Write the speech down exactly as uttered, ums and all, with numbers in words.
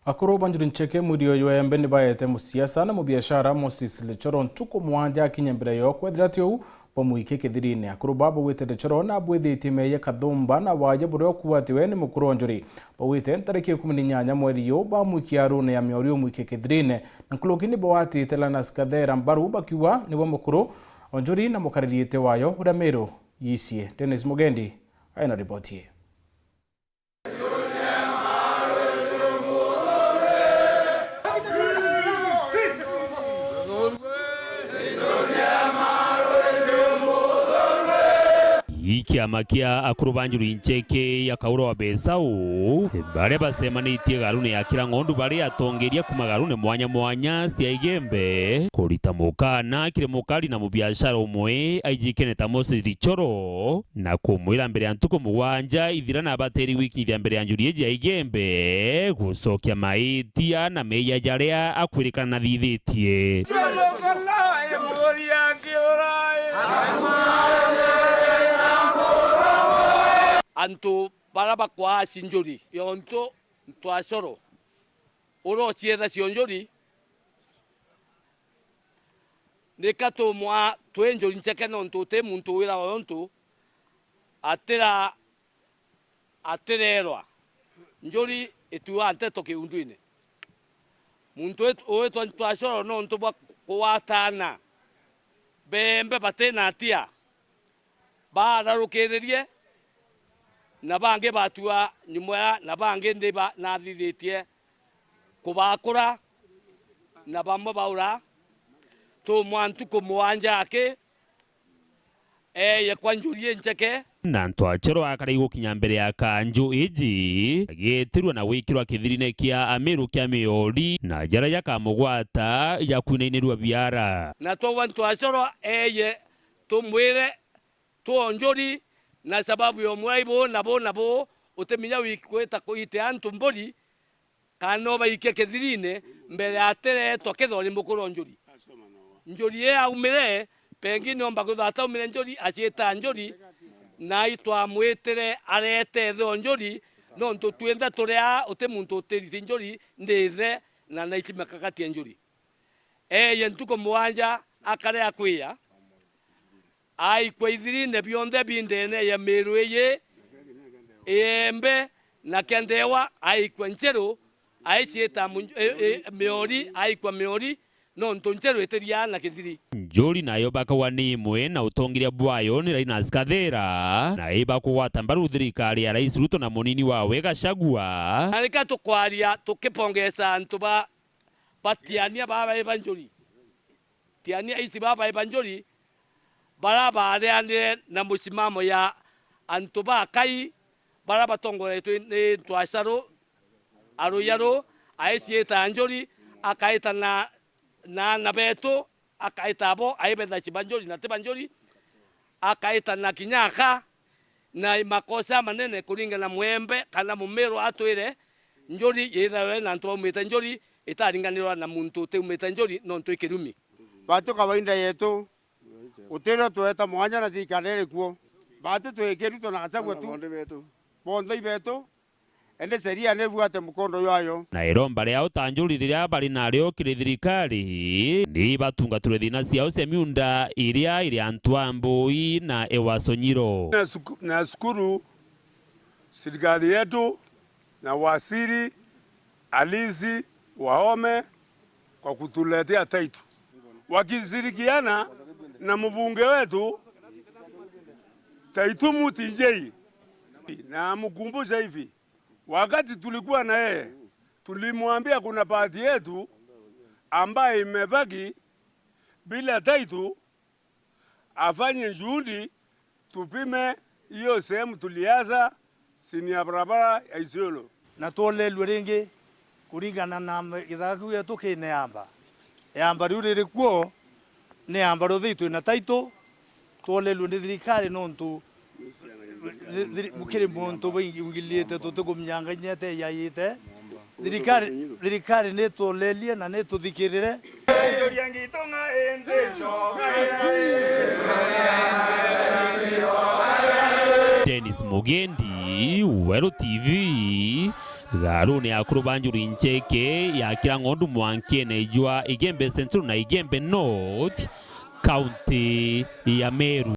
Akuru ba Njuri Ncheke mwiri uyu embe ni baete musiasa na mubiashara Moses Lichoro ntuku mwanja akinya mbere yo kwethira ti uu bamwikie kithirine. Akuru baa baugite Lichoro na abwithitie meeyia kathumba na waja buria ukuatiwe ni mukuru o Njuri. Baugite ntariki ikumi na inyanya mweri uu bamwikia arune ya miori umwikie kithirine, na nkuruki ni bawatite Linus Kathera mbaru bakiuga niwe mukuru o Njuri na mukaririite wayo uria Miru yicie. Dennis Mugendi aina riboti ii. Ii kiama kia akuru ba Njuri Ncheke ya Kauro wa Besau, baria bacemanitie garune ya Kirang'ondu bari atongeria kuma garune mwanya mwanya cia Igembe, kurita mukana kiri mukari na mubiashara umwe aijikene ta Moses Richoro, na kumwira mbere ya ntuku mugwanja ithira na abateri gwikinyithia mbere ya Njuri iji ya Igembe gucokia maitia na meeyia jaria akwirikana na thithitie. Antu bara bakwaci Njuri yontu ntwacoro urocietha cionjuri. Nika tumwa twi Njuri Ncheke nontu uti muntu wirawa untu atira-, atirerwa. Njuri ituaa nteto kiundwine. Muntu wit-, witwa Ntwacoro nontu bwa kugwatana beembe batina atia, baararukiririe, na bangi batua nyuma ya, na bangi ndi ba-, nathithitie kubakura, na bamwe baura. Tumwa ntuku mugwanja aki, eeye kwa Njuri Incheke. Na Ntwacoro akari gukinya mbere ya kanju iji, agiitirwa na gwikirwa kithirine kia Amiru kia miori, na jaria jakamugwata jakwinainirua biara. Na twauga Ntwacoro eeye tumwire twonjuri, na sababu ya umwira ibu na bu na bu, utiminya wiki kwita kuitia antu mburi, kana no baikie kithirine mbere atireetwa kethirwa ni mukuru o Njuri. Njuri ii aumire, pengine omba kwithirwa ataumire Njuri, aciita Njuri, na itwamwitire areete ithe o Njuri, nontu twinthe turi aa, uti muntu utiriti Njuri, ndi ithe, na naiti mikakati ya Njuri. Eeye ntuku mugwanja akare akwiya, aikwa ithirine bionthe bi ndeene ya miiru iji iembe, na kia ndewa aikwa ncheru, aiciita mu-, i-, i-, miori, aikwa miori, nontu ncheru itiria na kithiri. Njuri nayo bakauga ni imwe na utongeria bwayo ni Linus Kathera, na ibakugwata mbaru thirikari ya Rais Ruto na munini wawe Gachagua. Na nika tukwaria tukipongesa antu ba, ba Tiania baba ba Njuri. Tiania ici baba ba Njuri, bara baarianire na mucimamo ya antu ba Kai, bara batongoretwe ni Ntwacaru, Aruyaru, aiciita Njuri, akaita na, na ana betu, akaita abo, aibetha ci ba Njuri na ti ba Njuri, akaita na kinya aka, na makosa manene kuringana mwembe kana mumiru atwire, Njuri yithawe na antu baumite Njuri, itaringanirwa na muntu utiumite Njuri nontu i kirumi. Batu kawaida yetu, utiro tweta mwanya na thirikari iri kuo. Batu twi Kiruto na Gachagua tu. Bonthe ibetu. Indi sheria ni ibuate mukondo jwayo. Na iromba riao ta Njuri riria bari nario kiri thirikari, ni batungatirwe thiina ciao cia miunda iria iri antu a Mbui na Ewaso Nyiro. Na suku-, na shukuru serikali yetu na waziri Alice Wahome kwa kutuletea title. Wakishirikiana na mbunge wetu Taitu Mutijei, na mkumbusha hivi, wakati tulikuwa na yeye, tulimwambia kuna bahati yetu ambaye imebaki bila title, afanye juhudi tupime hiyo sehemu tuliacha chini ya barabara ya Isiolo. Na twolelue ringi kuringana na githaka kiu gietu kina iamba. Iamba riu riri kuo ni iamba riu thii twina title, twolelue ni thirikari nontu thi-, thiri-, kiri muntu baingilite tutikumenya Ngai niete yayite. Thirikari, thirikari nitulelie na nituthikirire. Dennis Mugendi, Weru T V, Tharuni ya akuru ba Njuri Ncheke ya kira ng'ondu mwankene jwa Igembe Central na Igembe North, kaunti ya Meru.